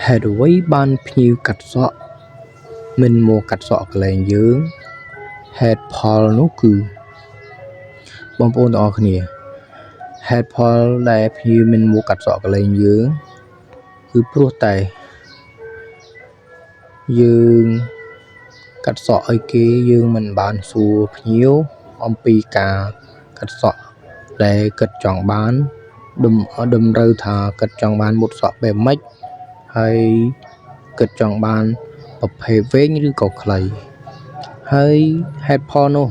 ហេតុអ្វីបានភ្ញៀវកាត់សក់មិនមកកាត់សក់កន្លែងយើងហេតុផលនោះគឺបងប្អូនទាំងអស់គ្នាហេតុផលដែលភ្ញៀវមិនមកកាត់សក់កន្លែងយើងគឺព្រោះតែយើងកាត់សក់ឲ្យគេយើងមិនបានសួរភ្ញៀវអំពីការកាត់សក់ដែលគាត់ចង់បានតម្រូវថាគាត់ចង់បានម៉ូតសក់បែបម៉េចហើយគាត់ចង់បានប្រភេទវែងឬក៏ខ្លីហើយហេតុផលនោះ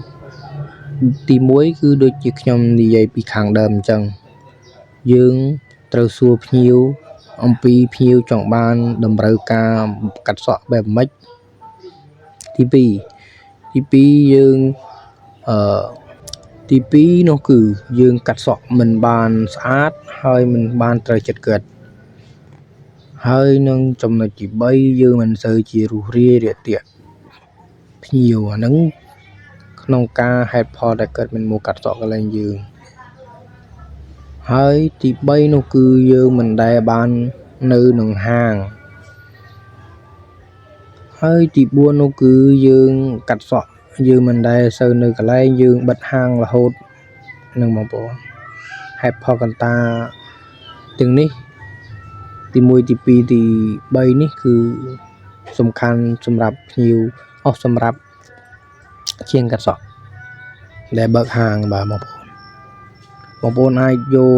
ទី1គឺដូចជាខ្ញុំនិយាយពីខាងដើមអញ្ចឹងយើងត្រូវសួរភ្ញៀវអំពីភ្ញៀវចង់បានតម្រូវការកាត់សក់បែបម៉េចទី2ទី2យើងអឺទី2នោះគឺយើងកាត់សក់មិនបានស្អាតហើយមិនបានត្រូវចិត្តគាត់ហើយនឹងចំណុចទី3យើងមិនសូវជារួសរាយរាក់ទាក់ភ្ញៀវអាហ្នឹងក្នុងការហេតុផលដែលគាត់មិនមកកាត់សក់កន្លែងយើងហើយទី3នោះគឺយើងមិនដែលបាននៅនឹងហាងហើយទី4នោះគឺយើងកាត់សក់យើងមិនដែលសូវនៅកន្លែងយើងបិទហាងរហូតនឹងបងប្អូនហេតុផលកន្តាទាំងនេះទី1ទី2ទី3នេះគឺសំខាន់សម្រាប់ភ្ញៀវអស់សម្រាប់ជាងកាត់សក់ដែលបើកហាងបាទបងប្អូនបងប្អូនអាចយក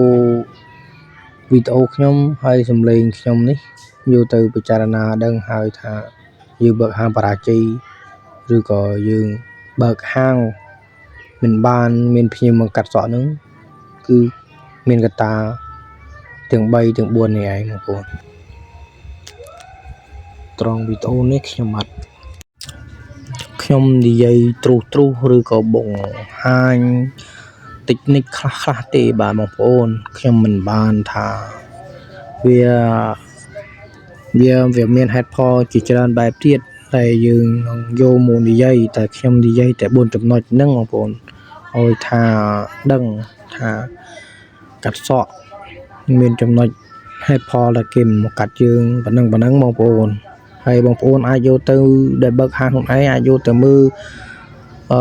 វីដេអូខ្ញុំហើយសំឡេងខ្ញុំនេះយកទៅពិចារណាដឹងហើយថាយើងបើកហាងបរាជ័យឬក៏យើងបើកហាងមិនបានមានភ្ញៀវមកកាត់សក់ហ្នឹងគឺមានកត្តាទាំង3ទាំង4នេះឯងបងប្អូនត្រង់វីដេអូនេះខ្ញុំអត់ខ្ញុំនិយាយត្រុសត្រុសឬក៏បង្ហាញតិចនិចខ្លះខ្លះទេបាទបងប្អូនខ្ញុំមិនបានថាវាវាវាមានហេតុផលជាច្រើនបែបទៀតតែយើងនឹងយកមកនិយាយតែខ្ញុំនិយាយតែ4ចំណុចហ្នឹងបងប្អូនឲ្យថាដឹងថាកាត់សក់មានចំណុចហេតុផលដែលគេមិនមកកាត់យើងប៉ុណ្ណឹងប៉ុណ្ណឹងបងប្អូនហើយបងប្អូនអាចយកទៅដែលបើកហាងខ្លួនឯងអាចយកទៅមើលអឺ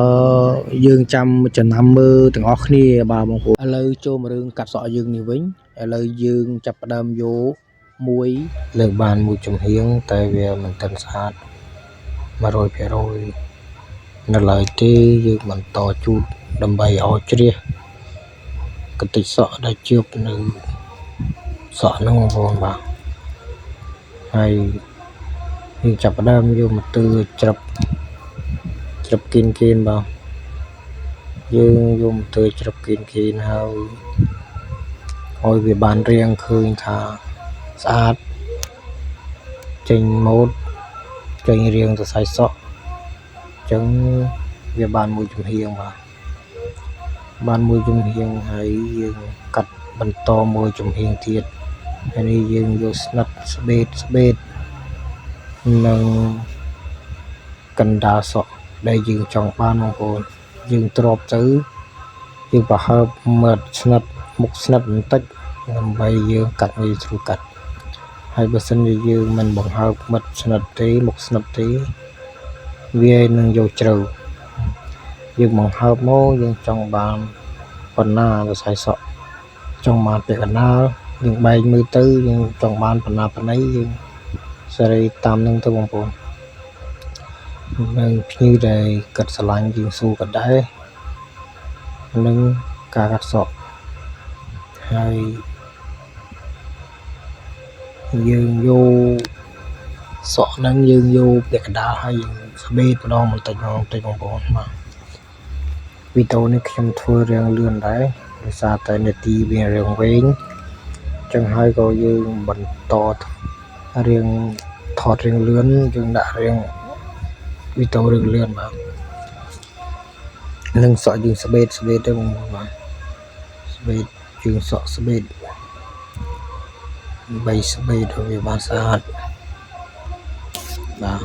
យើងចាំចំណាំមើលទាំងអស់គ្នាបាទបងប្អូនឥឡូវចូលមករឿងកាត់សក់យើងនេះវិញឥឡូវយើងចាប់ផ្ដើមយកមួយលើកបានមួយចំហៀងតែវាមិនទាន់ស្អាត100%នៅឡើយទេយើងបន្តជូតដើម្បីឲ្យជ្រះកតិចសក់ដែលជាប់នៅសក់ហ្នឹងបងប្អូនបាទហើយយើងចាប់ផ្ដើមយកមកទើច្រឹបច្រឹបគៀនគៀនបាទយើងយកមកទើច្រឹបគៀនគៀនហើយឲ្យវាបានរាងឃើញថាស្អាតចេញម៉ូតចេញរាងសរសៃសក់អញ្ចឹងវាបានមួយចំហៀងបាទបានមួយចំហៀងហើយយើងកាត់បន្តមួយចំហៀងទៀតហើយនេះយើងយកស្និតស្បេតស្បេតនិងកណ្ដាលសក់ដែលយើងចង់បានបងប្អូនយើងទ្របទៅយើងប្រហើបមាត់ស្និតមុខស្និតបន្តិចដើម្បីយើងកាត់ងាយស្រួលកាត់ហើយបើសិនជាយើងមិនបង្ហើបមាត់ស្និតទេមុខស្និតទេវានឹងយកជ្រៅយើងបង្ហើបមកយើងចង់បានប៉ុណ្ណាសរសៃសក់ចង់បានពាក់កណ្ដាលយើងបែកមើលទៅយើងចង់បានប៉ុណ្ណាប៉ុណ្ណីយើងសេរីតាមនឹងទៅបងប្អូននឹងភ្ញៀវដែលគាត់ស្រឡាញ់យើងសួរក៏ដែរនឹងការកាត់សក់ហើយយើងយកសក់ហ្នឹងយើងយកពាក់កណ្ដាលហើយយើងស្បេតម្ដងបន្តិចម្ដងបន្តិចបងប្អូនបាទវីដេអូនេះខ្ញុំធ្វើរៀងលឿនដែរដោយសារតែនាទីវារៀងវែងចឹងហើយក៏យើងបន្តរៀងថតរៀងលឿនយើងដាក់រៀងវីដេអូរៀងលឿនបាទនឹងសក់យើងស្បេតស្បេតទៅបងប្អូនបាទស្បេតយើងសក់ស្បេតបីស្បេតឲ្យវាបានស្អាតបាទ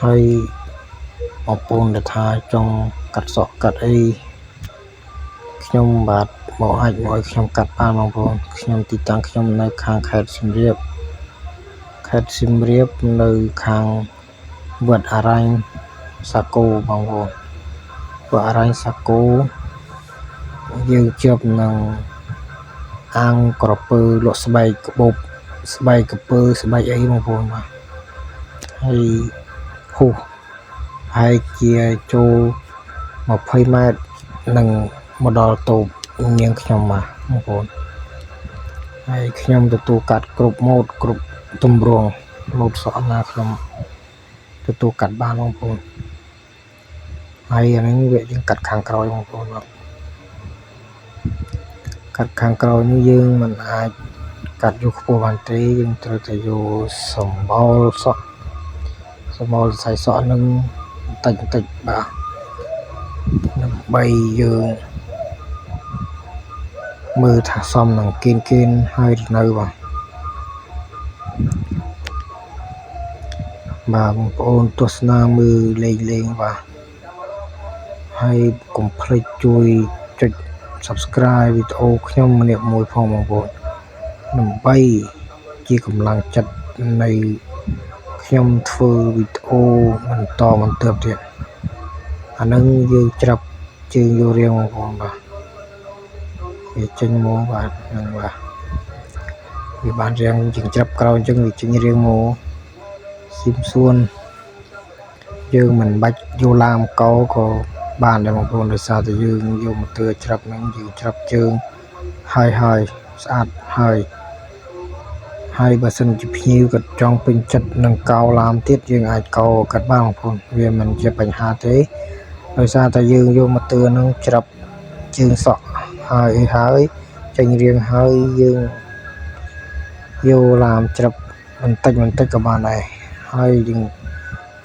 ហើយបងប្អូនដែលថាចង់កាត់សក់កាត់អីខ្ញុំបាទ មកអាចមកឲ្យខ្ញុំកាត់បានបងប្អូនខ្ញុំទីតាំងខ្ញុំនៅខាងខេត្តសៀមរាបខេត្តសៀមរាបនៅខាងវត្តអរញ្ញសាគោបងប្អូនវត្តអរញ្ញសាគោយើងជាប់នឹងអាងក្រពើលក់ស្បែកក្បូបស្បែកក្រពើស្បែកអីបងប្អូនបាទហើយហួសហើយជាចូល20ម៉ែត្រនឹងមកដល់តូបនាងខ្ញុំបាទបងប្អូនហើយខ្ញុំទទួលកាត់គ្រប់ម៉ូដគ្រប់ទម្រង់ម៉ូដសក់ណាខ្ញុំទទួលកាត់បានបងប្អូនហើយអានេះវាយើងកាត់ខាងក្រោយបងប្អូនបាទកាត់ខាងក្រោយនេះយើងមិនអាចកាត់យកខ្ពស់បានទេយើងត្រូវតែយកសម្បល់សក់សម្បល់សរសៃសក់នឹងបន្តិចបន្តិចបាទដើម្បីយើងមើលថាសមនឹងគៀនគៀនហើយឬនៅបាទបាទបងប្អូនទស្សនាមើលលេងលេងបាទហើយកុំភ្លេចជួយចុច Subscribe វីដេអូខ្ញុំម្នាក់មួយផងបងប្អូនដើម្បីជាកម្លាំងចិត្តនៃខ្ញុំធ្វើវីដេអូបន្តបន្ទាប់ទៀតអានឹងយើងច្រាប់ជើងយករៀងបងប្អូនបាទវាចេញមកបាទនឹងបាទវាបានរៀងជាងច្រាប់ក្រោយអញ្ចឹងវាចេញរៀងមកស៊ីមសួនយើងមិនបាច់យកឡាមកោក៏បានដែរបងប្អូនដោយសារតែយើងយកមកទើច្រាប់ហ្នឹងយើងច្រាប់ជើងហើយហើយស្អាតហើយហើយបើសិនជាភ្ញៀវគាត់ចង់ពេញចិត្តនឹងកោឡាមទៀតយើងអាចកោកាត់បានបងប្អូនវាមិនជាបញ្ហាទេដោយសារតែយើងយកមកទើនឹងច្រាប់ជើងសក់ហើយអីហើយចេញរៀងហើយយើងយកឡាមច្រាប់បន្តិចបន្តិចក៏បានដែរហើយយើង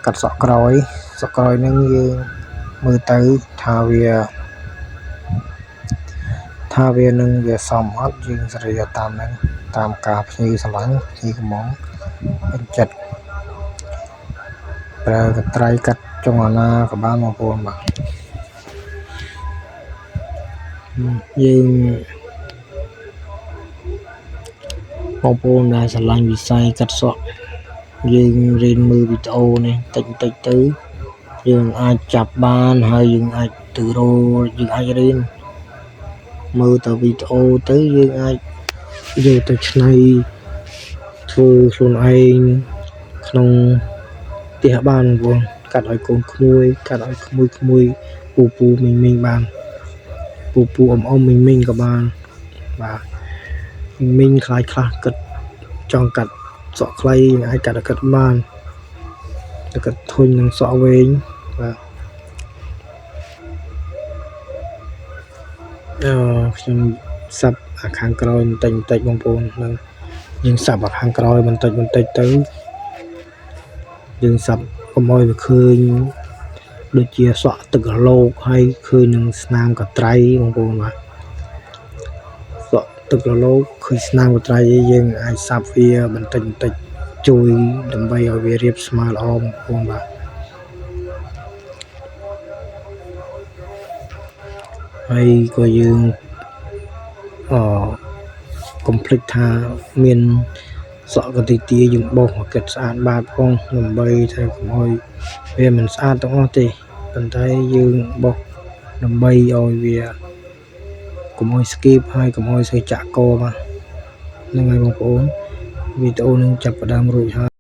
កាត់សក់ក្រោយសក់ក្រោយហ្នឹងយើងមើលទៅថាវានឹងវាសមអត់យើងសេរីតាមហ្នឹងតាមការភ្ញៀវស្រឡាញ់ភ្ញៀវកំងពេញចិត្តប្រើកត្រៃកាត់ចុងអាណាក៏បានបងប្អូនបាទយើងបងប្អូនដែលស្រឡាញ់វិស័យកាត់សក់យើងរៀនមើលវីដេអូនេះតិចបន្តិចទៅយើងអាចចាប់បានហើយយើងអាចទៅរកយើងអាចរៀនមើលទៅវីដេអូទៅយើងអាចយកទៅច្នៃធ្វើខ្លួនឯងក្នុងផ្ទះបានបងប្អូនកាត់ឲ្យកូនក្មួយកាត់ឲ្យក្មួយក្មួយពូពូមីងមីងបានពូពូអ៊ំអ៊ំមីងមីងក៏បានបាទមីងខ្លាចខ្លះគិតចង់កាត់សក់ខ្លីយើងអាចកាត់ឲ្យគិតបានតែគិតធុញនឹងសក់វែងបាទខ្ញុំសាប់អាខាងក្រោយបន្តិចបន្តិចបងប្អូននឹងយើងសាប់អាខាងក្រោយបន្តិចបន្តិចទៅយើងសាប់កុំឲ្យវាឃើញដូចជាសក់ទឹករលោកហើយឃើញនឹងស្នាមកត្រៃបងប្អូនបាទសក់ទឹករលោកឃើញស្នាមកត្រៃយើងអាចសាប់វាបន្តិចបន្តិចជួយដើម្បីឲ្យវារាបស្មើល្អបងប្អូនបាទហើយក៏យើងកុំភ្លេចថាមានសក់កន្ទីទាយើងបោសឲ្យគិតស្អាតបាតផងដើម្បីថាកុំឲ្យវាមិនស្អាតទាំងអស់ទេប៉ុន្តែយើងបោសដើម្បីឲ្យវាកុំឲ្យស្គីបហើយកុំឲ្យសូវចាក់កបាទហ្នឹងហើយបងប្អូនវីដេអូនឹងចាប់ផ្ដើមរួចហើយ។